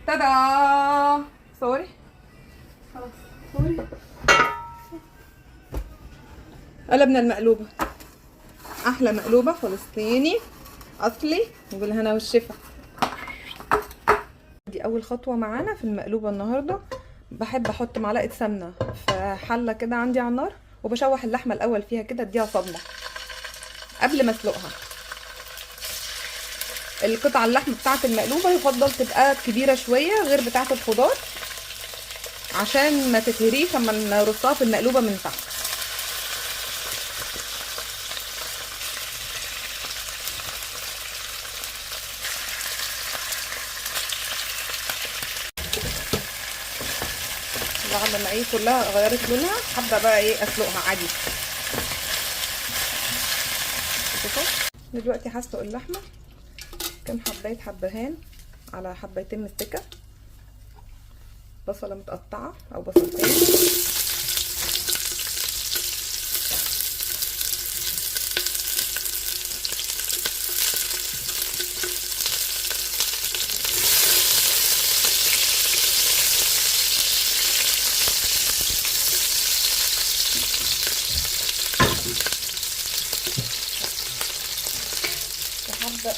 تادا، صوري خلاص، صوري. قلبنا المقلوبة، احلى مقلوبة فلسطيني اصلي، وبالهنا والشفا. دي اول خطوة معانا في المقلوبة النهاردة. بحب احط معلقة سمنة في حلة كده عندي على النار، وبشوح اللحمة الاول فيها كده، اديها صدمة قبل ما اسلقها. القطع اللحم بتاعة المقلوبة يفضل تبقى كبيرة شوية غير بتاعة الخضار، عشان ما تتهريش اما نرصها في المقلوبة من تحت. بعد ما ايه كلها غيرت لونها، هبدا بقى ايه اسلقها عادي. شوفوا دلوقتي هسلق اللحمة. كام حبايه حبهان على حبايتين مستكه، بصله متقطعه او بصلتين، وهبدأ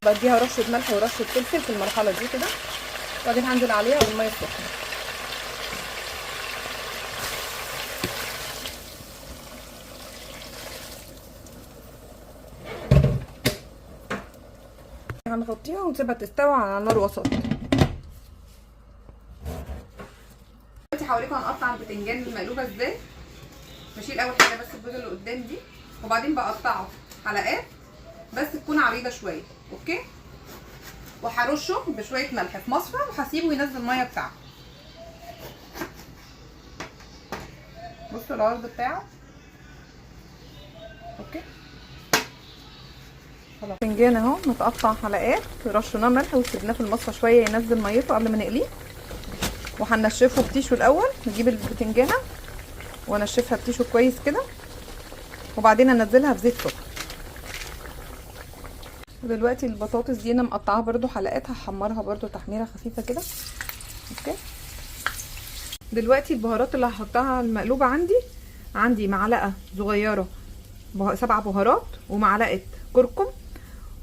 بديها رشة ملح ورشة فلفل في المرحلة دي كده، وبعدين هنزل عليها بالمية السخنة. هنغطيها ونسيبها تستوي على نار وسط. دلوقتي هوريكم هنقطع البتنجان المقلوبة ازاي. بشيل اول حاجة بس البيضة اللي قدام دي، وبعدين بقطعه حلقات بس تكون عريضة شوية، okay. وهرشه بشوية ملح في مصفى وهسيبه ينزل المية بتاعته. بصوا العرض بتاعه، okay. خلاص البتنجان اهو متقطع حلقات، رشيناه ملح وسيبناه في المصفى شوية ينزل ميته قبل ما نقليه. وهنشفه ب tissue الاول. نجيب البتنجانه وانشفها ب tissue كويس كده، وبعدين انزلها في زيت سخن. ودلوقتي البطاطس دي انا مقطعاها برده حلقات، هحمرها برده تحميره خفيفة كده، okay. دلوقتي البهارات اللي هحطها على المقلوبة عندي معلقه صغيرة 7 بهارات، ومعلقة كركم،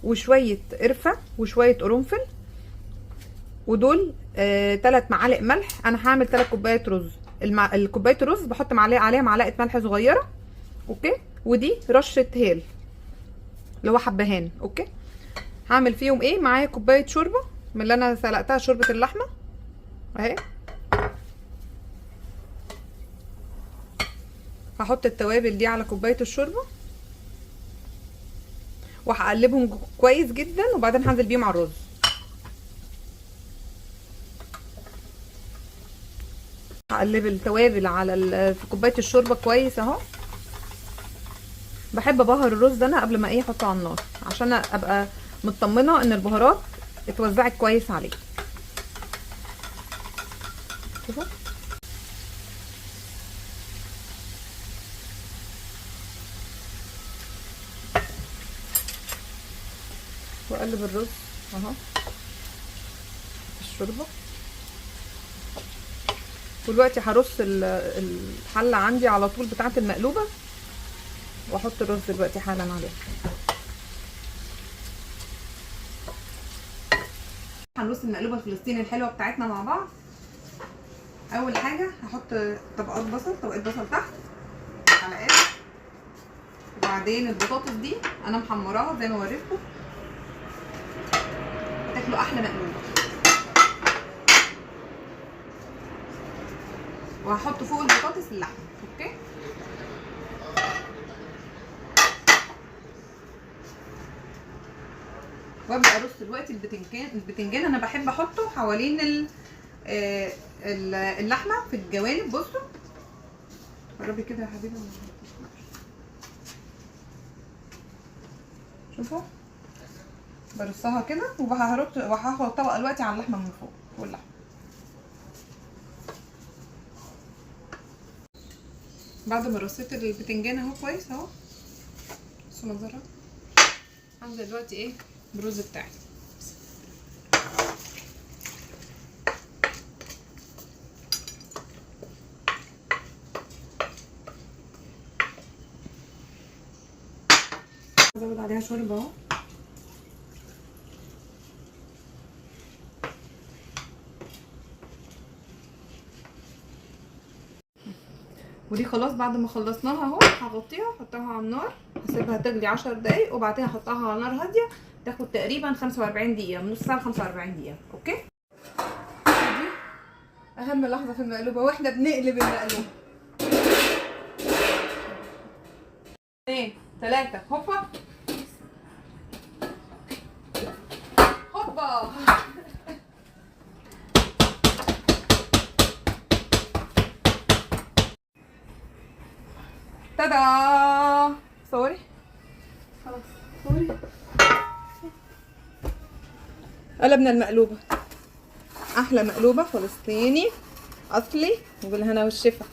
وشوية قرفه، وشوية قرنفل، ودول 3 معالق ملح. انا هعمل 3 كوبايات رز. الكوباية الرز بحط عليها معلقه ملح صغيرة، okay. ودي رشه هيل اللي هو حبهان، okay. هعمل فيهم ايه؟ معايا كوباية شوربة من اللي انا سلقتها، شوربة اللحمة اهي. هحط التوابل دي على كوباية الشوربة وهقلبهم كويس جدا، وبعدين هنزل بيهم على الرز. هقلب التوابل على في كوباية الشوربة كويس اهو. بحب ابهر الرز ده انا قبل ما ايه احطه على النار، عشان ابقى مطمنه ان البهارات اتوزعت كويس عليه. شوفوا واقلب الرز اهو في الشوربة. ودلوقتي هرص الحلة عندي على طول بتاعه المقلوبة، واحط الرز دلوقتي حالا عليها. هنرص المقلوبة الفلسطيني الحلوة بتاعتنا مع بعض. اول حاجة هحط طبقات بصل، طبقه بصل تحت حلقات، وبعدين البطاطس دي انا محمراها زي ما وريتكم، تاكلوا احلى مقلوبة. وهحط فوق البطاطس اللحمة، okay. وابدا ارص دلوقتي البتنجان. البتنجان انا بحب احطه حوالين اللحمة في الجوانب. بصوا قربي كده يا حبيبي، شوفوا برصها كده، وهاخد طبقه دلوقتي على اللحمة من فوق، فوق اللحمة. بعد ما رصيت البتنجان اهو كويس اهو، بصوا منظرها. هنزل دلوقتي ايه بالرز بتاعي. عليها شوربة اهو. ودي خلاص بعد ما خلصناها اهو، هغطيها احطها على النار، هسيبها تغلي 10 دقايق، وبعدين هحطها على نار هادية تاخد تقريبا 45 دقيقة، من نص ساعة ل 45 دقيقة. okay، دي اهم لحظة في المقلوبة واحنا بنقلب المقلوبة. 2 3 هوبا هوبا. تادا. صوري خلاص، صوري. قلبنا المقلوبة، أحلى مقلوبة فلسطيني أصلي، وبالهنا والشفا.